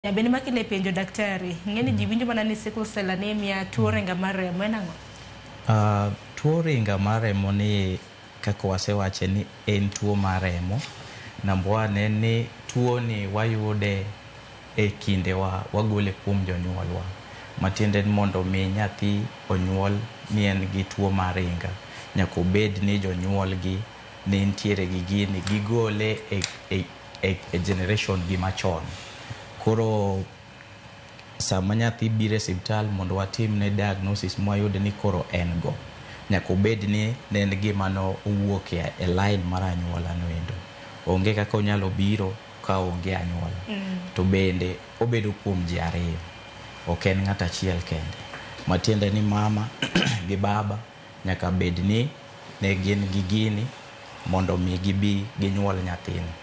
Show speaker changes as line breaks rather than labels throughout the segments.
Bende makile penjo daktari, ng'eni ji winjo mana ni sickle cell anemia, tuo ringa mar remo en ang'o?
Tuo ringa mar remo ni kaka wasewache ni en tuo mar remo. Number one en ni tuo ni wayude e kindewa, wagole kuom jonyuolwa. Matiende ni mondo mi nyathi onyuol ni en gi tuo mar ringa, nyaka obed ni jonyuolgi ne nitiere gi gini, gigole e generation gi machon. Koro sama nyathi biro e osiptal mondo watimne diagnosis mwayud ni koro en go, nyaka obed ni ne en gima nowuok e line mar anyuola noendo. Onge kaka onyalo biro ka onge anyuola. To bende obedo kuom ji ariyo, ok en ng'ato achiel kende. Matiende ni mama gi baba nyaka bed ni ne gin gi gini mondo mi gibi ginyuol nyathini.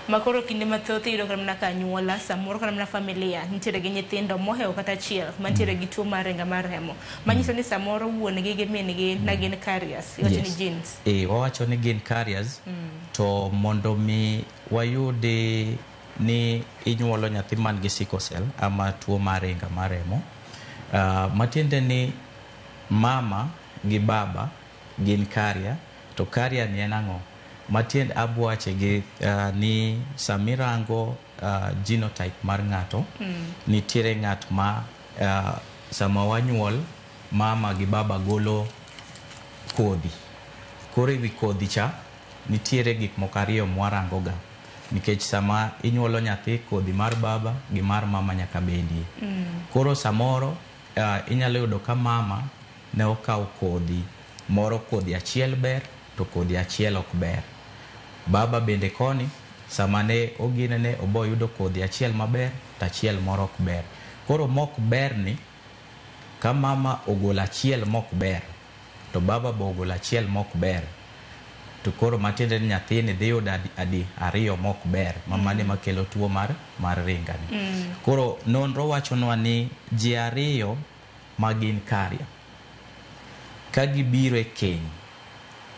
Ma koro kinde mathoth iyudo kata mana ka anyuola, samoro kata mana familia nitiere gi nyithindo mohewo kata achiel mantiere gi tuo mar ringa mar remo. Manyiso ni samoro wuon gi gi min gi ne gin carriers, iwacho ni genes.
Wawacho ni gin carriers. To mondo mi wayudi ni inyuolo nyathi man gi sickle cell ama tuo mar ringa mar remo, matiende ni mama gi baba gin carrier. To carrier ni en ang'o? Matiende abwache gi ni samirango genotype mar ng'ato, nitiere ng'at ma sama wanyuol mama gi baba golo kodhi. Koro ewi kodhi cha nitiere gik moko ariyo mwarango ga, nikech sama inyuolo nyathi kodhi mar baba gi mar mama nyaka bedie. Koro samoro inyalo yudo ka mama ne okawo kodhi moro, kodhi achiel ber to kodhi achiel ok ber. Baba bende koni sama ne oginene obo yudo kodhi achiel maber to achiel moro ok ber. Koro mok ber ni ka mama ogolo achiel mok ber to baba be ogolo achiel mok ber, to koro matiende ni nyathini dhi yudo adi ariyo mok ber, ma mano ema kelo tuo mar ringa ni. Koro nonro wachonwa ni ji ariyo ma gin carrier ka gibiro e keny,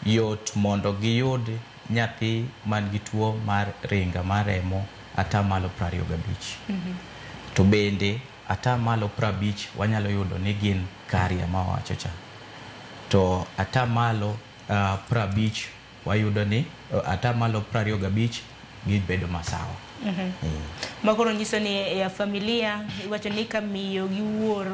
yot mondo giyud nyathi man gi tuo mar ringa mar remo 25%. To bende 50% wanyalo yudo ni gin carrier ma wawacho cha. To 50% wayudo ni 25% gibedo masawa.
Ma koro nyiso ni e familia iwacho ni ka miyo gi wuoro